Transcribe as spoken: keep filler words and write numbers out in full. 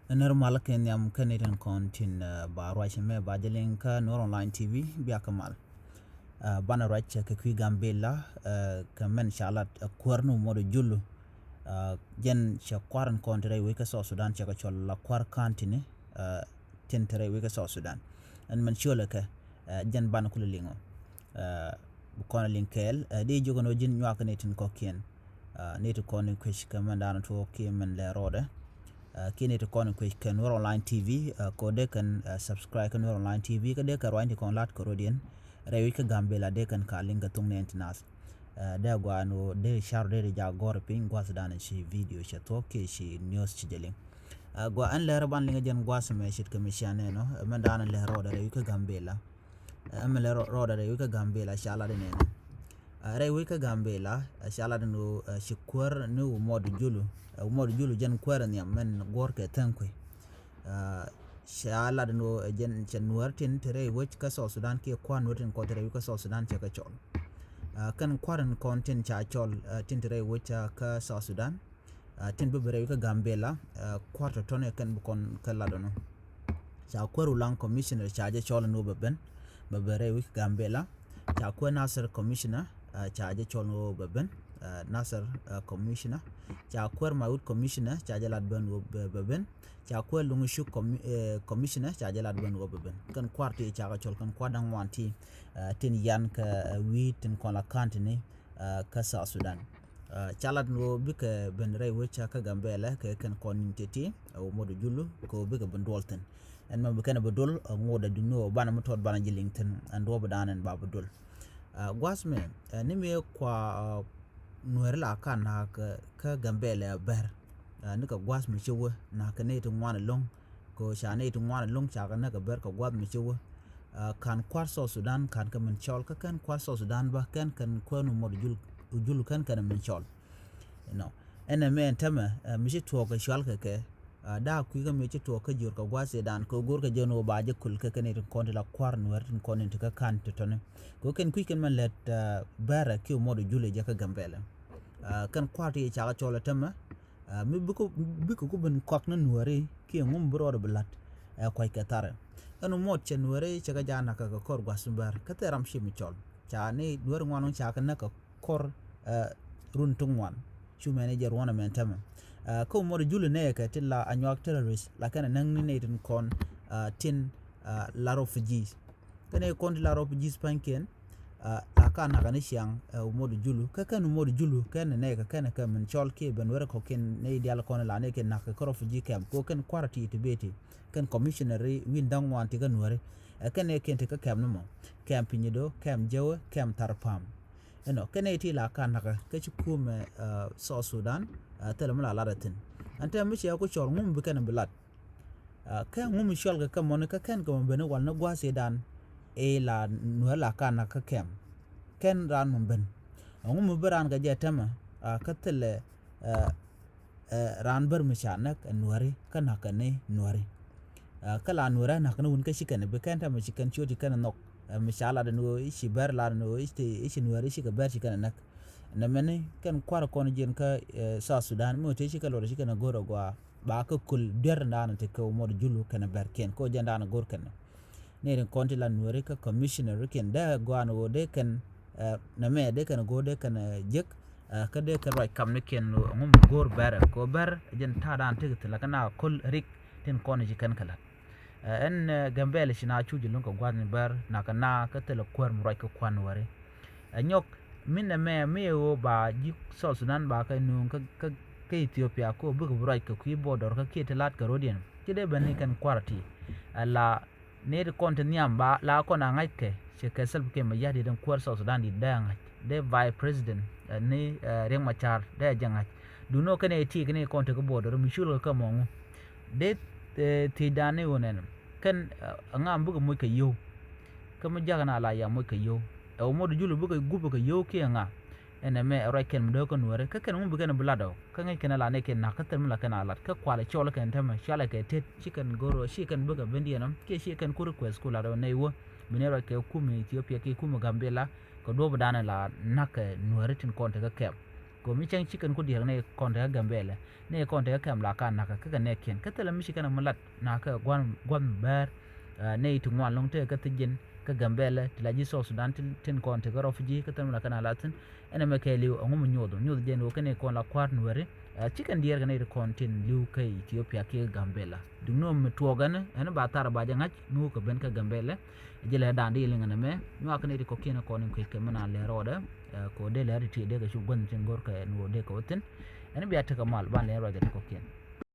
Nɛr mal kɛ nhiam kɛn itin kɔn tin ba ruac mɛ ba jɛ liŋ kä Nuer Online T V, bia kɛ mal. Banɛ ruac kɛ kui̱ Gambela kɛ mɛn ca lat kuäär ni Umɔt Ojulu. Jɛn cɛ kua̱r in kɔn ti rɛy wec kä South Sudan cɛ kɛ cɔl la kua̱r ka̱n tini tin ti rɛy wec kä South Sudan. Ɛn mɛn ciölɛ kɛ jɛn banɛ kulɛ liŋ ɔ. Bi kɔn liŋ kɛɛl di jiök ɛn ɣöö ji̱n nyuak ni tin kɔ̱kiɛn. Ni ti kɔn in kuec kɛ mɛn da̱a̱n tuɔɔk kiɛ mɛn lɛ rɔɔdɛ. Kiɛ ni ti kɔn in kuec kɛ Nuer Online T V, kɛ dee kɛn subscribe kɛ Nuer Online T V kɛ dee kɛn ruany ti kɔn lat kɛ rɔdiɛn. Rɛy wec kä Gambela dee kɛn ka liŋ kɛ thoŋ ni ɛn ti nath. Dee gɔaa ɛn ɣöö dee car dee di jak gɔ̱r piny gua̱th da̱a̱n ci video cɛ thuɔ̱k kiɛ ci news ci jɛ liŋ. Gɔaa ɛn lɛr ban liŋ jɛn gua̱th mɛ ce̱tkɛ mi cia nɛn ɔ mɛn da̱a̱n lɛ rɔɔdɛ rɛy wec kä Gambela. Ɛmɛ lɛ rɔɔdɛ rɛy wec kä Gambela ca lat inɛnɛ. Rɛy wec kä Gambela ca lat in ɣöö ci kuäär ni Umɔt Ojulu. Umɔt Ojulu jɛn kuäär in nhiam mɛn guɔ̱r kɛ thäŋ kui̱. Ca lat in ɣöö jɛn cɛ Nuäär tin te rɛy wec kä South Sudan kiɛ kua̱r Nuäär tin kɔn te rɛy wec kä South Sudan cɛ kɛ cɔl. Kɛn kua̱r in kɔn tin ca cɔl tin te rɛy wec kä South Sudan. Tin bi ben rɛy wec kä Gambela, kua̱r tɔ̱tɔ̱ni kɛn bi kɔn kä lat ɔnɔ. Ca kuäär Ulaŋ commissioner ca jɛ cɔl ni wä bɛ ben, bɛ ben rɛy wec kä Gambela. Ca kuäär Nasir commissioner ca jɛ cɔl ni wä bɛ ben, Nasir commissioner. Ca kuäär Maiwut commissioner ca jɛ lat ben wä bɛ ben. Ca kuäär Luŋ Cuk commissioner ca jɛ lat ben wä bɛ ben. Kɛn kua̱r ti ca kɛ cɔl kɛn kua̱r da̱ŋ ŋuan ti tin yan kɛ wi̱i̱ tin kɔn la ka̱n tini kä South Sudan. Ca lat ni ɣöö bikɛ ben rɛy wec kä Gambela kɛ kɛn kɔn ni̱n ti̱ti̱ ɛ Umɔt Ojulu kɛ ɣöö bikɛ ben duɔl thi̱n. Ɛn mɛ bi kɛn bi duɔl ŋot ɛ duŋni ɣöö banɛ mi tɔt banɛ ji̱ liŋ thi̱n ɛn duɔ̱ɔ̱p dan ɛn ba bi duɔl. Gua̱th mɛ ni mi kua Nuɛri la ka na̱a̱k kä Gambela ɛ bɛr. Ni kɛ gua̱th mi ci wä na̱a̱k kɛ nɛy ti ŋuan ɛlɔ̱ŋ. Kɛ ɣöö ca nɛy ti ŋuan ɛlɔ̱ŋ ca kɛ näk ɛ bɛr kɛ gua̱th mi ci wä. Ka̱n kua̱r South Sudan ka̱n kɛ min cɔl kä kɛn kua̱r South Sudan bä kɛn kɛn kuäär ni Umɔt Ojulu kɛn kɛn min cɔl. Ɛnɔ ɛn ɛmɛ ɛn tämɛ mi ci tuɔɔk kɛ cual kɛ kɛ. Daa kui̱ kä mi ci tuɔɔk kä jiör kɛ gua̱th idan kɛ go̱r kɛ jɛ ni wä ba jɛ kul kɛ kɛn itin kɔn ti la kua̱r Nuɛr tin kɔn in ti kä ka̱n ti tɔni. Kɛ kɛn kui̱ kɛn mɛn lɛt bɛrɛ ki Umɔt Ojulu jɛ kä Gambela. Kɛn kua̱r ti ca kɛ cɔl ɛ tämɛ. Mi bikɛ ku ben kɔak ni Nuɛri kiɛ ŋum bi rɔɔdɛ bi la̱t. Ɛ kua̱c kɛ tharɛ ɛn Umɔt cɛ Nuɛri cɛ kɛ ja̱a̱n nakä kɛ kɔr gua̱th mi bär kä thil ram ci mi cɔl ca ni Nuɛri ŋuan ca kɛ näk kɛ kɔr run ti ŋuan. Cu mɛn i̱ jɛ ruɔ̱n ɛmɛn tämɛ. Kä Umɔt Ojulu nɛɛkɛ tin la Anyuak terrorist la kɛn ɛ näk ni nɛy tin kɔn tin la refugees. Kɛn ɛ kɔn ti la refugees pa̱nykiɛn. La ka nakä ni ciaŋ ɛ Umɔt Ojulu kä kɛn Umɔt Ojulu kɛn ɛ nɛy kɛ kɛn ɛ kɛ min cɔl kiɛ ben werɛ kɔ̱kiɛn nɛy diaal kɔn la nɛy kiɛ nakä kä refugee camp kɛ kɛn kua̱r ti ti beti kɛn commissioner wi̱n da̱ŋ ŋuan ti kä Nuɛri. Ɛ kɛn ɛ kiɛn ti kä camp ni mɔ, camp Pinyido, camp Jɛwɛ, camp Tharpam. Ɛnɔ kɛn ɛ ti la ka nakä kä ci kumɛ South Sudan. Thilɛ mi la lat ɛ thi̱n ɛn tɛm mi ciɛ ku cɔl ŋum bi kɛn bi lat. Kɛ ŋum cɔl kɛ kɛ mɔni kä kɛn kɛ mɔ beni wal ni gua̱th idan. Ila Nuɛr la ka nak kä kɛm kɛn raan mɔ ben. Ŋum bi raan kɛ jɛ tɛmɛ kä thilɛ raan bär mi ca näk ɛ Nuɛri kä nak kɛ ni Nuɛri. Kä la Nuɛri a nak ni wun kä ci kɛn bi kɛn tɛmɛ ci kɛn ciöt ci kɛn nhɔk. Mi ca lat ni wä i̱ ci bär lat ni wä i̱ ci Nuɛri ci kɛ bär ci kɛn näk. Nɛ mɛni kɛn kua̱r kɔn jiɛn kä South Sudan mi wä te ci kɛ lɔt ci kɛn go̱r agua. Ba kä kul duer ndan ti kɛ Umɔt Ojulu kɛn bɛr kiɛn kɛ jɛn ndan go̱r kɛn. Ni rin kɔn ti la Nuɛri kä commissioner kiɛn dee gɔan wä dee kɛn nɛ mɛ dee kɛn go̱r dee kɛn jek. Kä dee kɛn ruac kam ni kiɛn ŋum go̱r bɛr kɛ bɛr jɛn ta̱a̱ dan ti kɛ ti la kɛn a kul rik tin kɔn ci kɛn kɛ lat. Ɛn Gambela ci na cu jɛ luŋ kɛ gua̱thni bär nakä na kä thilɛ kuäär mi ruac kä kua̱n wari. Ɛ nyɔk min ɛmɛ mi ɛ ɣöö ba ji̱ South Sudan ba kɛ nuŋ kä Ethiopia kä bikɛ bi ruac kɛ kui̱ border kä kiɛ ti la̱t kɛ rodiɛn ci dee ben ni kɛn kua̱r ti. Ɛ la ni ti kɔn ti nhiam ba la kɔn a ŋa̱c kɛ cɛ kɛ Salva Kiir Mayardit in kuäär South Sudan dit dee a ŋa̱c dee vice president ni Riek Machar dee a jɛ ŋa̱c. Duno kɛn ɛ ti kɛn ɛ kɔn ti kä border mi cul kɛ kɛ mɔŋu. Dee thiecdan ni ɣöö nɛn kɛn ɛ ŋa mi bikɛ moc kɛ yio̱w. Kä mi jakä na la ya moc kɛ yio̱w ɛ wä moc di jul bikɛ gup kɛ yio̱w kiɛ ŋa. Ɛn ɛmɛ ɛ ruac kɛn mi dee kä Nuɛri kä kɛn ŋun bi kɛn bi lat ɔ kä ŋäc kɛn a la nɛy kɛn na̱k kä thil mi la kɛn a lat kä kualɛ cɔl kɛn tämɛ cualɛ kɛ tet ci kɛn go̱r ɔ ci kɛn bikɛ ben diɛn ɔ kiɛ ci kɛn kur request ku lat ɔ nɛy wä. Mi ni ruac kɛ kum Ethiopia kiɛ kum Gambela kɛ duɔ̱ɔ̱pdan la na̱k kɛ Nuɛri tin kɔn te kä kɛm. Kɛ mi cäŋ ci kɛn ku diɛɛr ni kɔn te kä Gambɛlɛ, ni kɔn te kä kɛm la ka nakä kä kɛ nɛɛkiɛn. Kä thilɛ mi ci kɛn mi lat nakä gua̱n, gua̱n bäär, ɛ, ni ti ŋuan lɔŋ te kä thi ji̱n kä Gambɛlɛ, ti la ji̱ South Sudan tin, tin kɔn te kä refugee, kä thilɛ mi la kɛn a la thi̱n. Ɛn ɛmɛ kɛɛliw ɛŋu mi nyoth, nyoth jɛn ɣöö kɛn kɔn la kua̱r Nuɛri, ɛ, ci kɛn diɛɛr kɛn ti kɔn tin li̱w kä Ethiopia kiɛ Gambɛlɛ. Duŋni ɣöö mi tuɔɔk ɛn, ɛn ba thar ba jɛ ŋa̱c, mi wä kɛ ben kä Gambɛlɛ. Jɛ lɛ da̱a̱n di liŋ ɛn ɛmɛ, nyuak kɛn ti kɔ̱kiɛn kɔn in kuec kɛ mi na lɛ rɔɔdɛ, ɛ, kɛ ɣöö dee lɛ ri ti dee kɛ cu gua̱n tin go̱r kɛ ɛn ɣöö dee kɛ wä thi̱n. Ɛn bia tekɛ mal, ban lɛ rɔɔdɛ ti kɔ̱kiɛn.